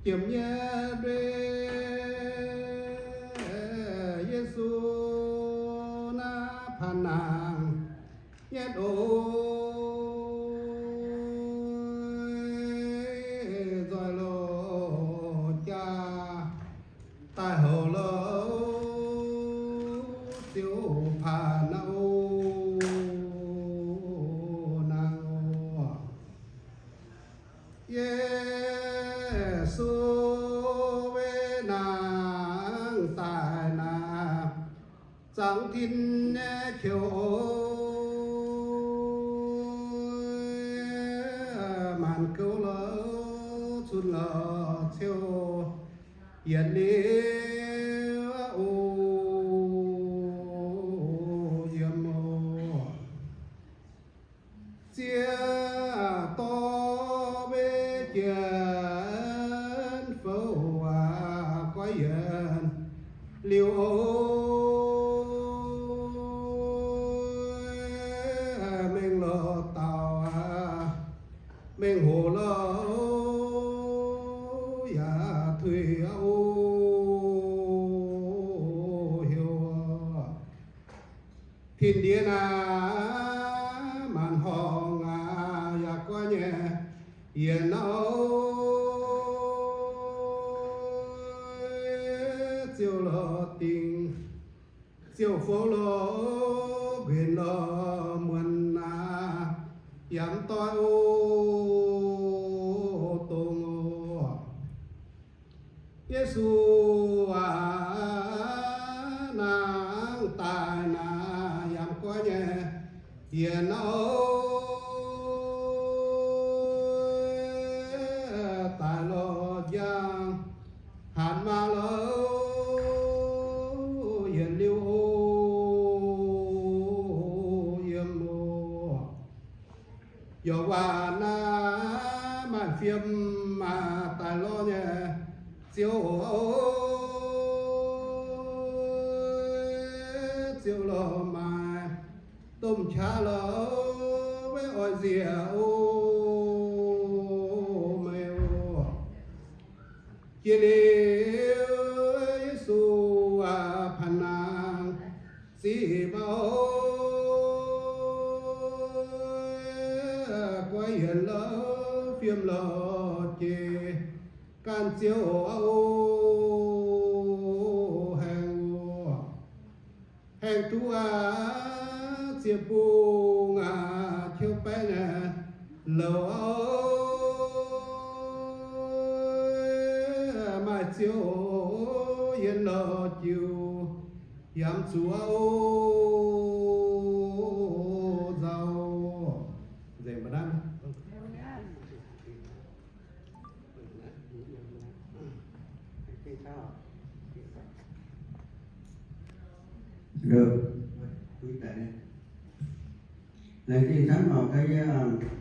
Jiem nyei ndeic, Yesu naaiv panh nangh nyei oc, nzoih loz jaa daaih houc louh, Ziouv panh nangh oc, nangh oc. Yesu mbuo nangh daaih naaic, zangx tin nyei qiex oc, maanc gouv louh, cun louh ciouv yietc liuz oc, yiem oc. Ziec dorh mbuo jienv fouv aac, goiv yienc liuz oc, mengh loz-daaux aac, mengh hoc louh yaac tuix oc, heuc oc. Tin-ndiev naaic maanc horngh aac, yaac goiv nyei yienc oc, ziouc loz-dingc, ziouc fouv loz, nquenc loz, muonc aac, yaac mv doix oc, dongz oc. Yesu aac, nangh daaih naaic yaac goiv nyei yienc oc, daaih lorz njang hatc maaz louh, yietc liuz oc, yiem oc. Yaac waac naaiv maaih fiem maah, daaih lorz nyei Ziouv oc, Ziouv lorz maaih domh qaqv lorz maiv oix nzieqc oc, meih oc. Jiex liuz Yesu aac, panh nangh ziqc mauv, goiv yienc louh, fiem louh jiex ganh Ziouv oc, haengh oc. Haengh duqv aac, ziepc bung aac, qiuv baeqv naaic louc oc, maaih Ziouv yienc louh jiuc yaac mv zuqc oc, nzauh. Nzengc mbuo naaiv. Laengz zingh camv oc, ga'naaiv